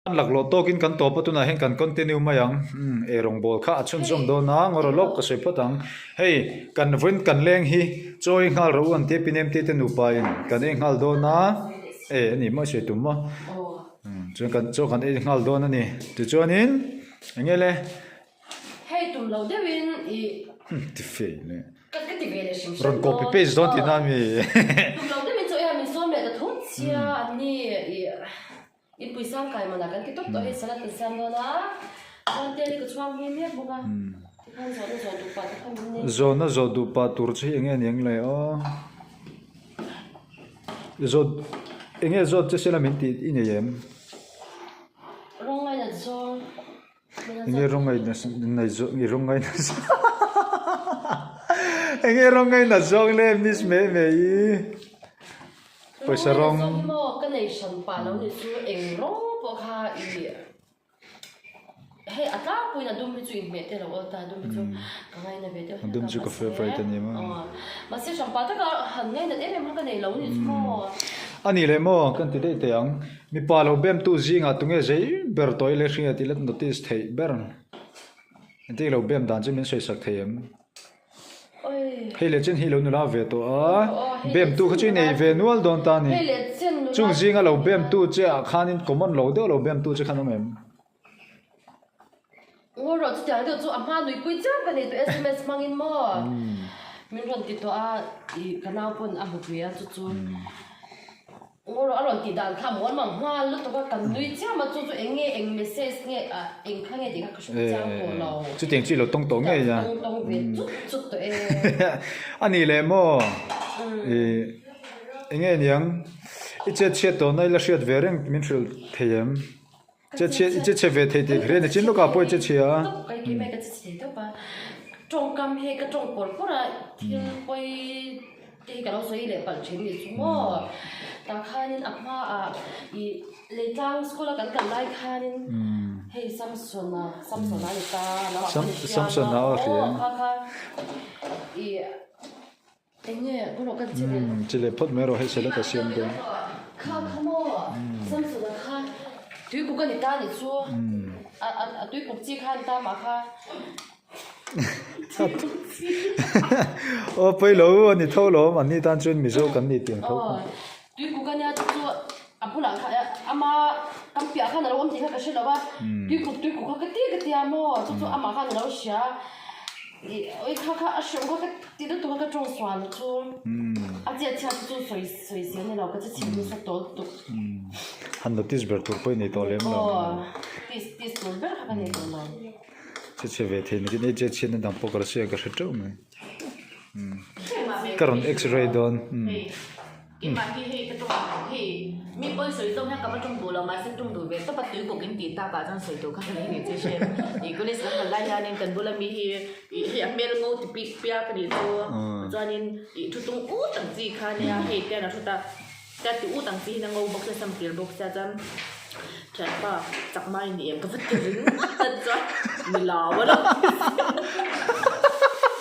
An laklawh tawkin kan tawp a tunah hian kan continue mai ang. Umm ei rawngbawl kha a chhunzawm dawn a, ngaw rawh lawk ka sawi phawt ang. Hei kan vawiin kan leng hi chaw ei nghal rawh u an tia Pi Nemte te nupa in kan ei nghal dawn a, e a ni maw i sawi tum maw? Umm chuan kan chaw kan ei nghal dawn a ni. Tichuanin eng nge le? Hei tum lo deuhin i. Ti fe le. Ka ka ti ve leh hrim hrim Rawn copy paste dawn tihna a mi. Tum lo deuhin chaw ei a min sawm leh ta thut sia an ni i inpui sang kai mana kan ti tawp tawh hei salad kan siam dawn a chuan tel hi ka chhuang hmi mek bawk a tikhan zawhna zawh duh pah te kha min nei. Zawhna zawh duh pah tur chu hi enge aniang le aw. Zawt enge zawt che sela min tih i nei em? Rawng ngainat zawng. Enge rawng ngaina nei zawng i rawng ngaina zawng Enge rawng ngaina zawng le miss mei mei i pawisa rawng. Rawng ngaina zawng hi maw ka nei hran pah lo nih chu eng rawng pawh kha i hei a tlangpuiin a dum hi chu inhmeh te lo awl ta a dum hi chu ka ngaina ve deuh A dum chu ka favourite a ni maw. Mahse hran pah taka han ngainat em em kha ka nei lo nih chu maw. A nih leh maw kan ti daih teh ang. Mipa lo bemtu zingah tunge zei ber tawh ila hria tih let notice theih ber. Engtin lo bem dan chu min sawi sak thei em? Hei leh chen hi lo nula ve tawh a, bemtu kha chu i nei ve nual dawn ta a ni. Chung zinga lo bemtu che ah khanin common lo deuh lo bemtu che khan awm em? Ngaw rawh chutiang deuh chu a hma nuipui chiam ka nei tawh sms hmangin maw min rawn ti tawh a ih ka nau pawn a hmu pui a chu chu ngaw rawh a rawn tih dan kha a mawn mang nghal lutuk a kan nui chiam a chu chu eng nge eng message nge ah eng kha nge tih kha ka hre chiang tawh lo Chutiang chu i lo tawng tawh ngei a. Tawng tawng ve chut chut tawh e. A nih leh maw ih eng nge niang i chet chhiat tawhna i la hriat ve reng min hrilh thei em? Che chhe i che chhe ve thei tih hria ni chin lawkah pawh i che chhia a. Tawp kai keimah ka che chhe thei tawp a. Tawngkam hi ka tawng pawr pawr a, thil pawi te hi ka lo sawi leh palh thin nih chu maw. Tah khanin a hmaah i Leitlang school a kan kal lai khanin hei Samsona, Samsona a ni ta, lamah pawh ni hria a, aw kha kha i Enge kawrawh kan chi leh. Chi leh phawt mai rawh hei salad a siam dawn. Kha kha maw Samsona kha tuikuk a ni ta nih chu a a tuikuk chi kha a ni ta mah kha. Tuikuk chi. Aw pawi lo a ni tho lawm an ni tan chuan Mizo kan ni tih ang tho kha. Tuikuk a nia chu chu a bulah kha ama kan piah khan a lo awm tih kha ka hre lo a, tuikuk tuikuk kha ka ti ka tia maw chu chu amah khan a lo hria ih awi kha kha a hreuh kha ka ti lutuk a ka tawng sual chu a chiat chhiat chu sawi sawi zel ni lo ka che chhiat nasa tawl lutuk. Han notice ber tur pawh i nei tawh lem lo. Aw notice notice tur ber kha ka nei tawh lo. Che chhe ve thei ni tin ei che chhiatna dang pawh ka la hria ka hre teuh mai. Ka rawn x-ray dawn. Keimah hi hei ka tawng ang hei mi pawi sawi zawng hian ka va tawng duh lo mahse tawng duh ve tawp a tui kawk in tih tak ah chuan sawi tur kha ka nei ni che hre ih college kan kal lai hianin kan bula mi hi ih hei a hmel ngo ti pik piak a nih chu chuanin ih thu tung ut ang chi kha nia hei te an a thu ta ta ti ut ang chi hian a ngo bawk sia sam kir bawk sia chuan thianpa chak mai ni em ka va ti ringawt a chuan ni lo a lo ti sia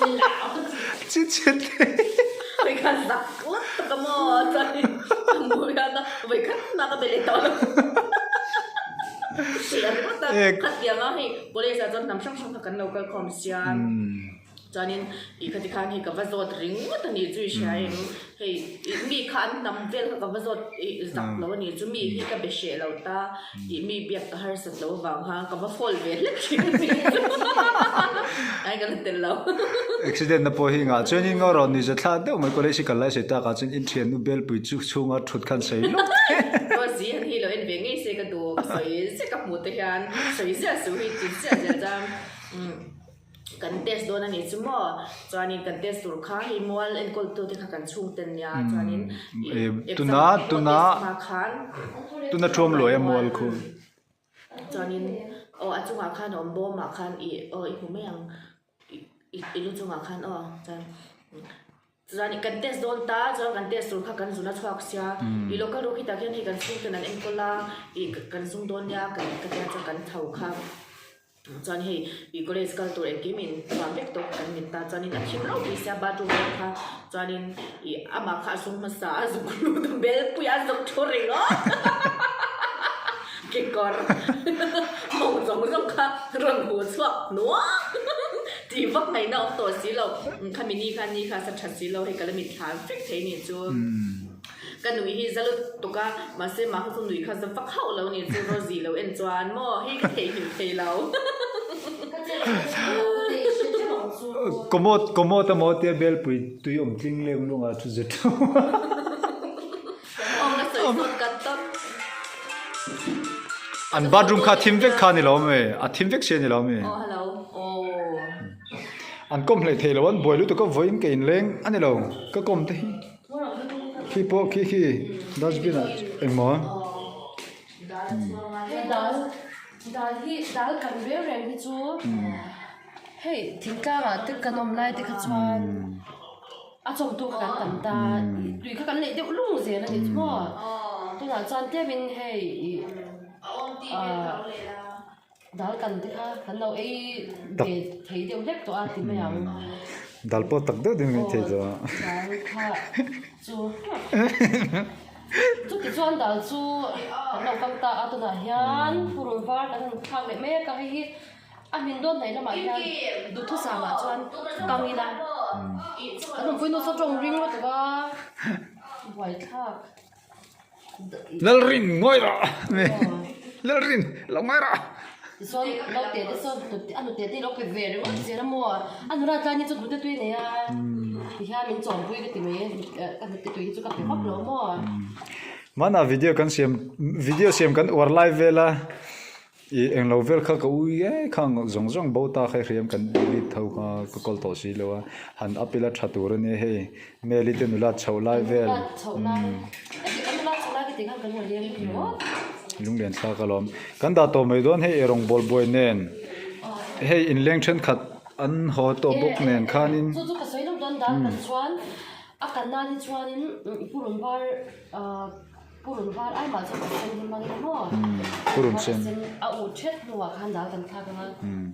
ni lo ka ti chi che te hei khan zak lat tak a maw chuanin ka hmu hian a vawi khat na ka be leh tawh lo ti a ringawt a khatiang a hei college ah chuan hnam hrang hrang kha kan lo kal khawm sia. Chuanin ih khati khan hei ka va zawt ringawt a nih chu i hria em? Hei ih mi kha an hnam vel kha ka va zawt ih zak lo a nih chu mi hi ka be hreh lo ta ih mi biak ka harsat lo avang khan ka va fall ve hlek thin a nih chu ai ka la tel lo. Accident na pawh hi engah chuan in ngaw rawh nuihza thlak deuh mai college i kal lai sawi takah chuan in thiannu belpui chu chhunga thut khan sawi lawk te. Rosy han hi lo en ve ngei se ka duh ka sawi ziah ka hmuh te hian sawi ziah suh hi ti ziah ziah chuan umm. Kan test dawn a nih chu maw? Chuanin kan test tur kha hei mual enkawltu te kha kan chhung ten nia chuanin exam tuna hma khan tuna thuam luai a mual khu. Chuanin aw a chungah khan a awm bawmah khan i aw i hmu mai ang i lu chungah khan aw chuan Chuan kan test dawn ta, chuan kan test tur kha kan zun a chhuak sia, i local ru khitah khian hei kan chhung ten an enkawl a, i kan zung dawn nia kan ka tia chuan kan tho kha, chuan hei i college kal tur engkim in thuam vek tawh kan mit ta, chuanin a thim ropui sia bathroom pawh kha, chuanin i amah kha a zung hmasa a zuk lut a belpui a zuk thu ringawt. Kekawr mawng zawng zawng kha rawn hmuh chhuak nuak tih vak ngaihna awm tawh si lo. Khami ni kha ni kha sa tha si lo hei ka la mit thla vek thei ni chu. Ka nui hi za lutuk a, mahse mah kha chu nui kha za vak hauh lo ni chu Rosie lo en chuan maw hei ka theihnghilh thei lo. Commode commode emaw tia belpui tui awm tling leng lungah thu zet tho. An bathroom kha thim vek kha ni lo ami? A thim vek si a ni lo ami? An kawm hleih thei lo an buai lutuk a vawiin ka inleng a ni lo ka kawm te hi khi pawh khi khi dustbin ah engmaw Dal hi dal kan reng reng hi chu hei thingtlang ah te kan awm lai te kha chuan. A chawmtu kha kan tam ta, tui kha kan neih deuh lung zel a ni chu maw. Tunah chuan tlemin hei ih ah dal kan te kha kan lo ei ve thei deuh hlek tawh a ti mai ang. Dal pawh tak deuh deuhin kan ei thei tawh a. Dal kha chu chuti chuan dal chu kan lo kang ta a tunah hian purun var kan han thlak leh mek a hei hi. A hmin dawn hnaih lamah hian duhthusam ah chuan kang ila kan awmpui nu saw tawng ring lutuk a buaithlak. Lalrin ngawi rawh Lalrin lo ngawi rawh. Tichuan naute te sawn a hnute te lo pe ve ringawt zel a maw a nula tlai ni chu hnute tui a nei a tihian min chawmpui ka ti mai ka hnute tui hi chu ka pe vak lo maw. Hmanah video kan siam video siam kan uar lai vel a. I englo vel kha ka ui e khang zawng zawng bo ta kha i hriam kan delete tho kha ka kawl tawh si lo a han up ila tha tur a nia hei Meli te nula chhoh lai vel lunglian thlak alawm kan dah tawh mai dawn hei erawng bawl buai nen hei inleng thenkhat an haw tawh bawk nen khanin. Purun var ai mah chuan a sen hi hmang ila maw? Purun sen. A sen a uh thet hnuah khan dal kan thlak anga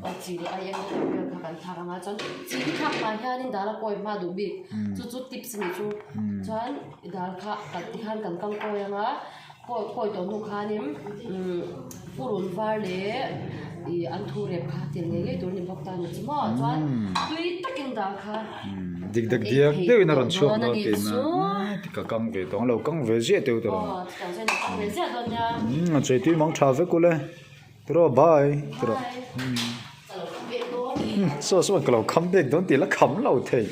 aw chi leh ai eng vel vel kha kan thlak anga chuan chi hi thlak hma hianin dal a kawi hma duh bik chu chu tips a nih chu chuan dal kha kan ti khan kan kang kawi anga kawi kawi tawh hnu khanin umm purun var leh ih an thu rep kha tel ngei ngei tur a ni bawk ta a ni chu maw chuan tui takin dal kha. Dik dak diak deuhin a rawn chhuak dawn tihna ka kang ve tawh ang lo kang ve ziah teuh tawh ang a chei tui mang tha vek ule tiraw bye tiraw saw saw ka lo kham bek dawn tih la kham lo thei.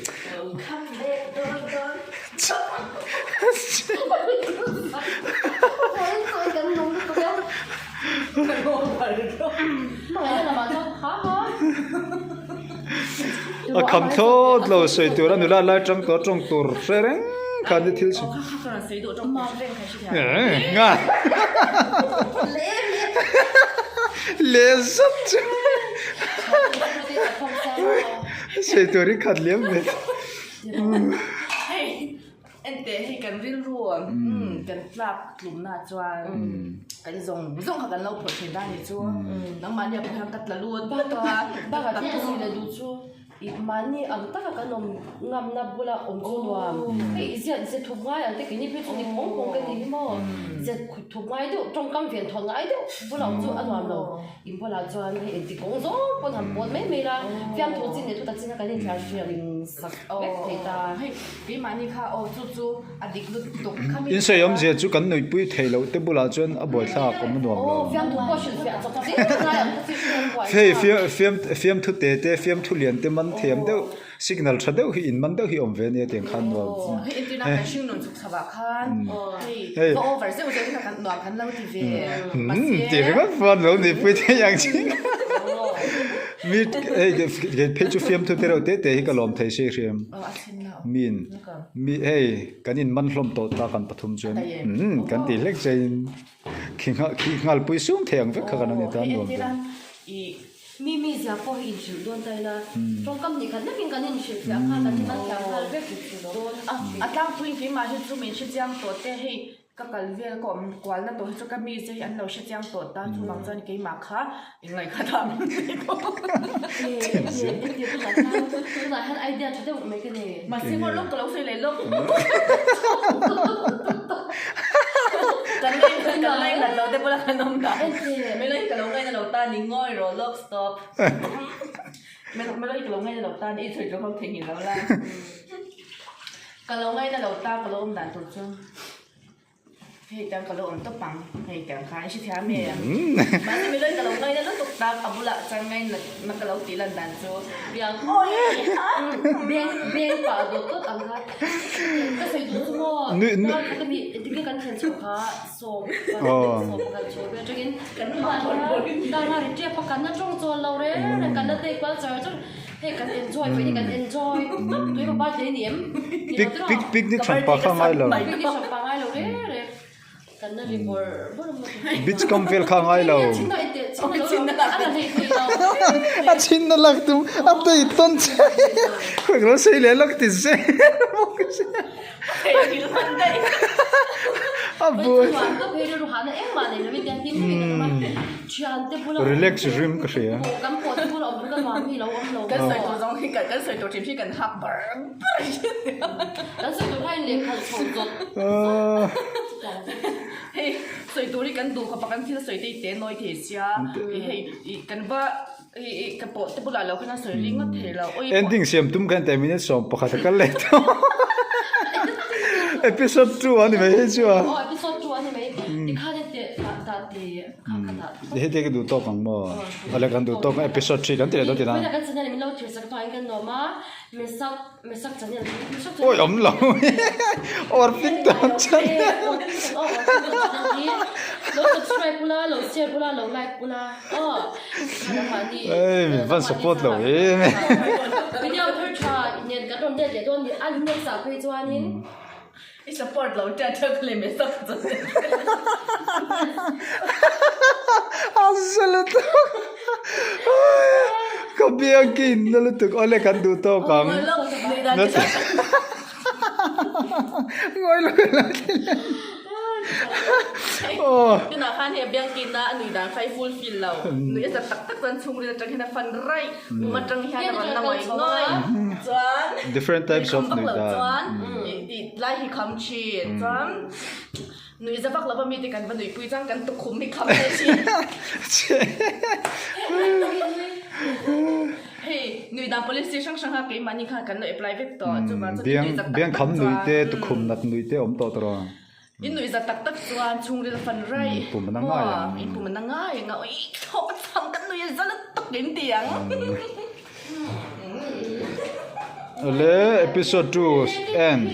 A kham thlawt lo sawi tur a nula lai tang tawh tawng tur hre reng khan ni thil chu nga leh zat chu sawi tur hi khat liam ve. Enteh hei kan rilru kan tlak tlumna chuan kan zawng zawng kha kan lo phawrh thei dan ni chu nangmahni ah pawh hian ka tla lut vak a bakah thil ka sawi leh duh chu ih mahni ang taka kan awm ngamna bula awm chu nuam hei i ziat zet thup ngai ang te keini phei chu ni phawng phawng ka ni hi maw zet thup ngai deuh tawngkam ven thawn ngai deuh bula awm chu a nuam lo. In bulah chuan hei engti kawng zawng pawn han pawn mai mai la, fiamthu chin leh thutak chin kha kan inthiar hriam sak vek thei ta. Hei keimahni kha aw chu chu a dik lutuk kha mi. In sawi awmzia chu kan nuihpui thei loh te bulah chuan a buaithlak awm a nuam lo. Aw fiamthu pawh hrilhfiah chawk zet ngai ang kha chu hriat buai Hei fiam fiamthu te te fiamthu lian te man thiam deuh. Signal tha deuh hi in man deuh hi awm ve ania tiang khan nuam. Aw hei entirna kan hring nun chhuk chho ah khan hei ka over zeuh zeuh hi kan nuam kan lo ti ve mahse Ti ringawt pawh an lo nihpui thei ang chin mi hei kei phei chu fiamthu te reuh te te hi ka lawm thei si hriam min mi hei kan in man hlawm tawh ta kan pathum chuan kan ti hlek che in khi khi nghalpui sum thei ang vek kha kan ani ta nuam ve. Mi mi zia pawh hi inhrilh dawn ta ila, tawngkam nih khat lekin kan inhrilh fiah nghal, kan inman thiam nghal vek dawn. A tlangpuiin keimah hi chu min hrechiang tawh te, hei ka kal vel ka awm kualna tawh hi chu ka mi che hi an lo hrechiang tawh ta, chuvang chuan keimah kha ingaihkhat ah min nei tawh. Tunah hian idea tha deuh mai ka nei. Mahse ngawr lawk ka lo sawi leh lawk. Kan kan ngainat lo te bula kan awm dan. Melo hi ka lo ngaina lo ta ni ngawi rawh lawk stop. Melo hi ka lo ngaina lo ta ni i chhui tur ho theihnghilh lo la. Ka lo ngaina lo ta ka lo awm dan tur chu. Hei tiang ka lo awm tawp ang, hei tiang khan i hrethiam em? Mahse mi lawi ka lo ngaina lutuk tak, a bulah chuan ngaina na ka lo tih lan dan chu biang beng beng pah dawt dawt ang kha ka sawi duh chu maw dar khat a mi engtin nge kan thlen chhoh kha sawm sawm pakhat chho vel atangin dar a ri tep a kan la tawng chawl lo reng reng kan la take kual char char hei kan enjoy pawh hi kan enjoy tawp tui pa birthday ni em Pic pic picnic hran pa kha ngai lo. Picnic hran pa ngai lo reng reng kan la ri bawrh bawrh a maw. Beach kam vel kha ngai lo. A la hlei thei lo. A chin na lak tum a bei tawn che. Khawi ka lo sei leh lawk ti zel bawk si. A buai. Relax rim ka hria. Ending siam tum khan ten minute 11 a kal leh tawh episode 2 a ni mai hei chu a heti ka duh tawk ang maw awle kan duh tawk ang episode 3 kan ti leh dawn tihna Awi awm lo Orpington channel Ei min van support lo em I support lo ṭiat ṭiat ka leh mai sak chu. A za lutuk ka biang ki in na lutuk awle kan duh tawk ang. Ngawi lo ka lo ti leh. Aw. Tunah khan hei a biang ki na a nui dan kha i fulfill lo. Nui a za tak tak chuan chhungril atang hian a fan raih. Kum atang hian a rawn la ngawi ngawi. Chuan Different types of nui nui kham vak lo dan. chuan i lai hi kham thin. Chuan nui za vak lova mite kan va nuipui chuan kan tukhum hi kham leh thin. Hei nui dan policy hrang hrang kha keimahni khan kan lo apply vek tawh. Chuvang chuan Biang nui za tak biang tak kham nui chuan te tukhum nat nui te awm tawh tawh. In nuih za tak tak chuan chhungril a fan raih. In pum a na ngai ang. In pum a na ngai ang a, ui thawk a chhang kan nuih a za lutuk in ti ang. Awle episode 2 end.